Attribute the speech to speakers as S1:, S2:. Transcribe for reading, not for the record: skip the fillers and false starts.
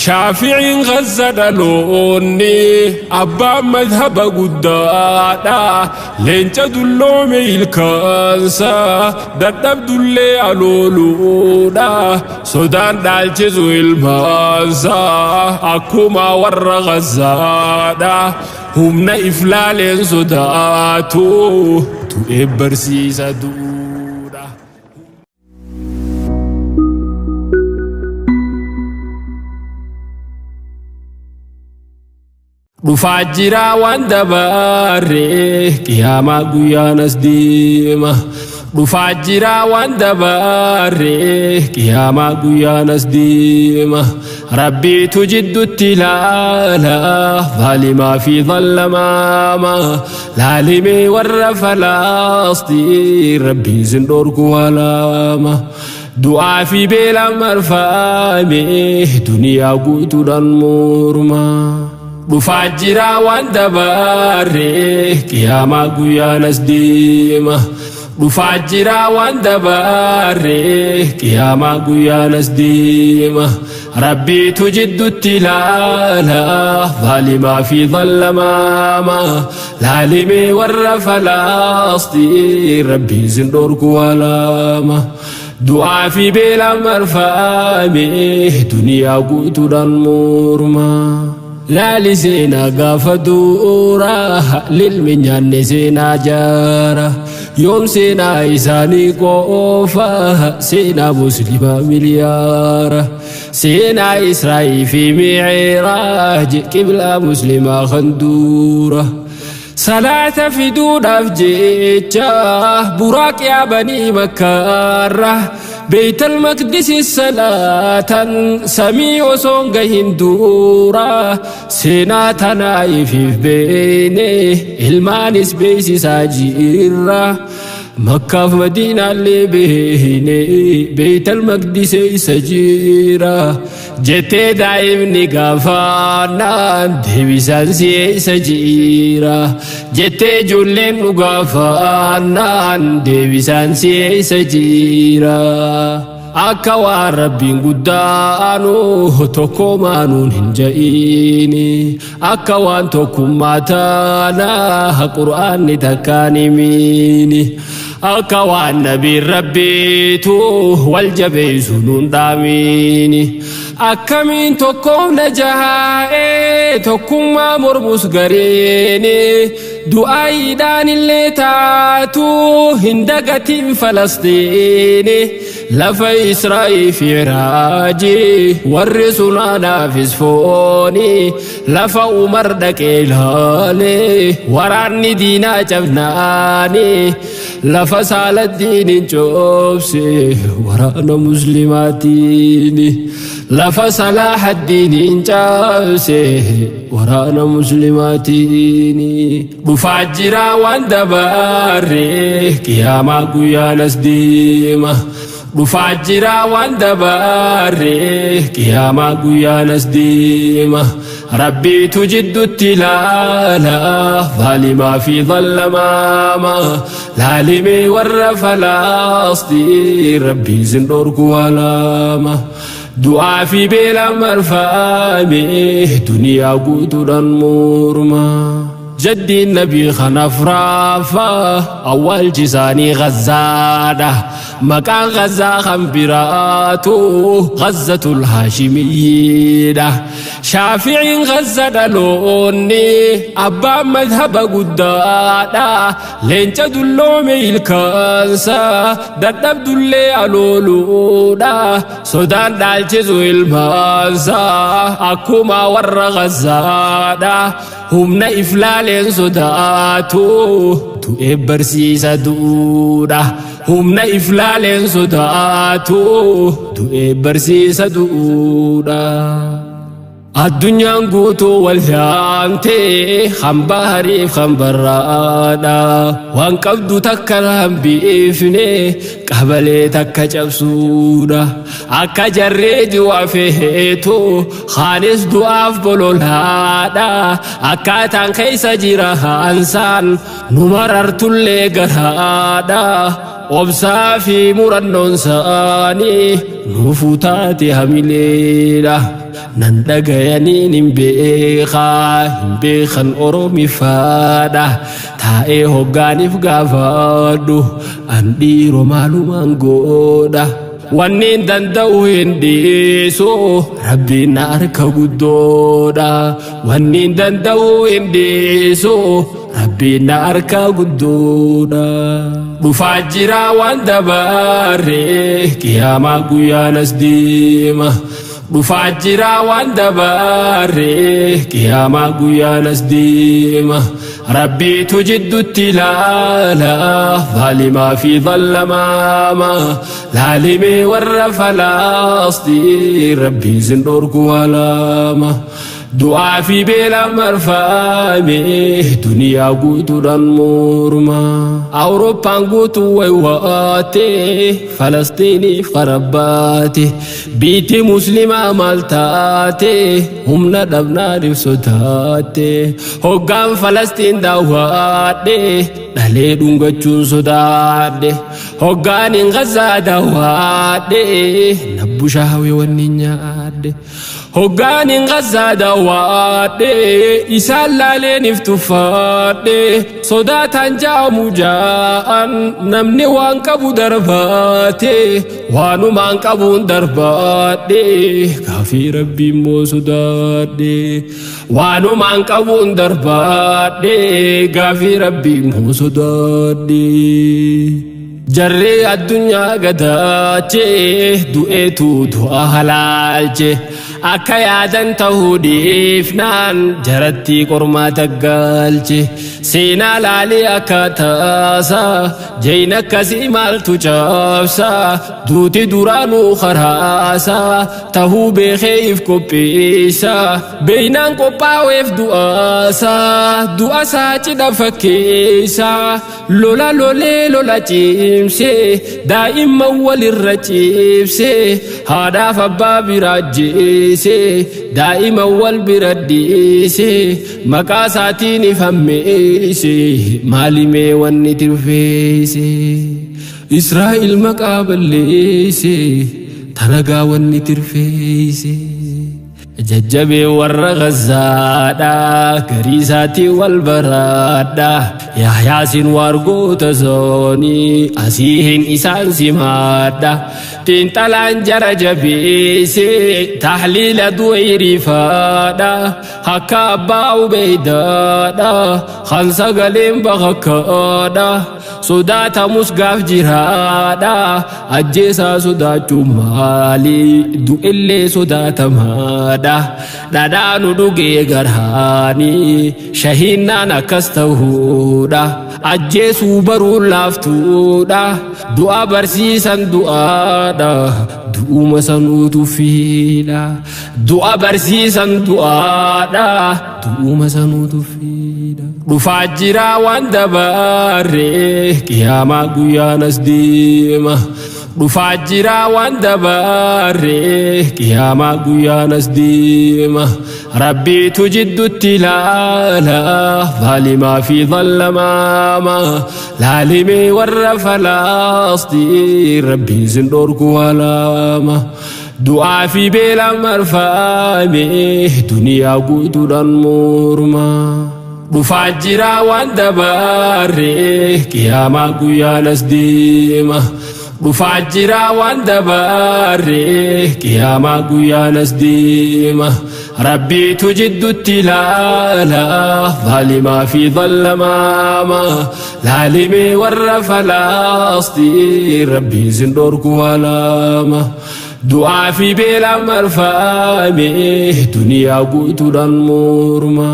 S1: Shaafi'iin Gazza dhaloonni abbaan madhaba guddaadha. Leenca dulloome ilkaansa dadhabdullee alooluudha. Sodaan dhaalchisu ilmaansa akkuma warra Gazzaadha. Humna iflaaleen sodaatu du'ee barsiisa duudha. Dhufaa jira waan dabarre qiyaamaa guyyaan as deema. Dhufaa jira waan dabarre qiyaamaa guyyaan as deema. Rabbiitu jidduutti ilaala zaalimaa fi zallamaama. Laalimee warra falaastii rabbiin sin dhorku alaama. Du'aa fi beelaan marfame duniyaa guutuudhaan morma. Dhufaa jira waan dabarre qiyaamaa guyyaan as deema. Dhufaa jira waan dabarre qiyaamaa guyyaan as deema. Rabbiitu jidduutti ilaala zaalimaa fi zallamaama. Laalimee warra falaastii rabbiin sin dhorku alaama. Du'aa fi beelaan marfame duniyaa guutuudhaan morma. Laali seenaa gaafa du'uura lilmi nyaanne seenaa jaara. Yoom seenaa isaanii qofa seenaa muslimaa miliyaara. Seenaa Israa'ii fi Mi'iraaj qiblaa muslimaa kan duura. Salaata fiduudhaaf jecha buraaq yaabanii makkaarra. Beeytal maqdisi salaatan samii osoon gahin duura. Seenaa tanaa ifiif beene ilmaanis beeysisaa jirra. Makkaaf Madiinaallee beene Beeytal maqdise isa jira. Jettee daa'imni gaafaannaan deebisaan si eessa jira. Jettee ijoolleen nu gaafaannaan deebisaan si eessa jira. Akka waan rabbiin guddaanu tokko maanuun hin ja'iini. Akka waan tokkummaa taanaa qur'aanni takkaan himiini. Akka waan nabiin rabbiitu wal jabeessu nuun dhaamiini. Akkamiin tokkoomna jahaa'ee tokkummaa mormus gareeni. Du'aayiidhaan illee taatu hin dagatiin Falastiini. Lafa Israa'ii fi Iraaji warri sunaanaafis fooni. Lafa Umar dhaqee ilaalee waraanni diinaa cabnaani. Lafa Saaladdiin hin coobse waraana muslimaatiin. Lafa Salaaḥaddiin hin caabse waraana muslimaatiin. Dhufaa jira waan dabarre qiyaamaa guyyaan as deema. Dhufaa jira waan dabarre qiyaamaa guyyaan as deema. Rabbiitu jidduutti ilaala zaalimaa fi zallamaama. Laalimee warra falaastii rabbiin sin dhorku alaama. Du'aa fi beelaan marfame duniyaa guutuudhaan morma. Jaddiin nabii kanaaf raafa awwaalchi isaanii Gazzaadha. Maqaan Gazzaa kan biraatu Gazzatul Haashimiyyiidha. Shaafi'iin Gazza dhaloonni abbaan madhaba guddaadha. Leenca dulloome ilkaansa dadhabdullee alooluudha. Sodaan dhaalchisu ilmaansa akkuma warra Gazzaadha. Humna iflaaleen sodaatu du'ee barsiisa du'uudha. Humna iflaaleen sodaatu du'ee barsiisa du'uudha. Addunyaan guutuu wal yaamtee hambaa hariif hambarraadha. Waan qabdu takka hambiifne qabalee takka cabsuudha. Akka jarree du'a feetu kaanis du'aaf bololaadha. Akkaataan keessa jira hansaan nu marartullee garaadha. Obsaa fi murannoon saanii nuufuu taate hamileedha. Nan dhagayaniin hin beekaa, hin beekan Oromifaadha. Taa'ee hoggaaniif gaafadhu, an dhiiroo maalumaan godha. Wanni danda'u hin dhiisu, Rabbiin na harka guddoodha. Wanni danda'u hin dhiisu, Rabbiin na harka guddoodha. Dhufaa jira waan dabarre, qiyaamaa guyyaan as deema. Dhufaa jira waan dabarre, qiyaamaa guyyaan as deema. Rabbiitu jidduutti ilaala, zaalimaa fi zallamaama. Laalimee warra Falastiin, Rabbiin sin dhorku alaama. Du'aa fi beela marfame, duniyaa guutuudhaan morma. Awurooppaan guutuu waywaate, Falastiiniif qarabbaate. Biitti Muslimaa maal taate, humna dhabnaaniif sodaate. Hoggaan Falastiin daawwadhe, dhalee dhungachuun sodaadhe. Hoggaan hin Gazaa daawwadhe, nabbu shaawee wanni nyaadhe. Hoggaan hin Gazaa daawwadhe, isaan laaleeniif tuffadhe. Sodaataan jaamu jaa'an, namni waan qabu darbaate. Waanumaan qabuun darbaadhe, gaafii Rabbii immoo sodaadhe. Waanumaan qabuun darbaadhe, gaafii Rabbii immoo sodaadhe. Jarree addunyaa gadaache, du'eetu du'a halaalche. Akka yaadan ta'uu dhiifnaan, jaratti qormaata galche. Seenaa laalee akka taasa, jayna akkasii maaltu cabsa? Duuti duraanuu karaasa tahuu beekee if qopheessa. Beeynaan qophaa'eef du'aasa, du'asaa cidha fakkeessa. Lola lolee lola cimsee, daa'imman walirra ciibsee, haadhaaf abbaa bira ajjeesee, daa'ima wal bira dhiisee, maqaa isaatiin ifammeesse. Maalimee wanni tirfeesse? Israa'el maqaa balleesse, tanagaa wanni tirfeesse? Jajjabee warra Gazaadha, garii isaatii wal baraadha. Yaayaasin waargoota zoonii, asiihin isaan simaadha. Xiinxalaan jara jabeesse, tahliila du'eerifaadha. Akka abbaa Ubeydaadha, kan sagaleen bakakkaadha. Sodaatamus gaaf jiraadha, ajjeesaa sodaachuu maali, du'illee sodaatamaadha. Dhadhaanu dhugee garaani, shahiinnaan akkas ta'uudha. Ajjeesuu baruun laaftuudha, du'a barsiisan du'aadha. Du'uma sanuutu fiidha, du'a barsiisan du'aadha. Du'uma sanuutu fiidha. Dhufaa jira waan dabarre, qiyaamaa guyyaan as deema. Dhufaa jira waan dabarre, qiyaamaa guyyaan as deema. Rabbiitu jidduutti ilaala, zaalimaa fi zallamaama. Laalimee warra Falastiin, Rabbiin sin dhorku alaama. Du'aa fi beela marfame, duniyaa guutuudhaan morma. Dhufaa jira waan dabarre, qiyaamaa guyyaan as deema. Dhufaa jira waan dabarre, qiyaamaa guyyaan as deema. Rabbiitu jidduutti ilaala, zaalimaa fi zallamaama. Laalimee warra Falastiin, Rabbiin sin dhorku alaama. Du'aa fi beela marfame, duniyaa guutuudhaan morma.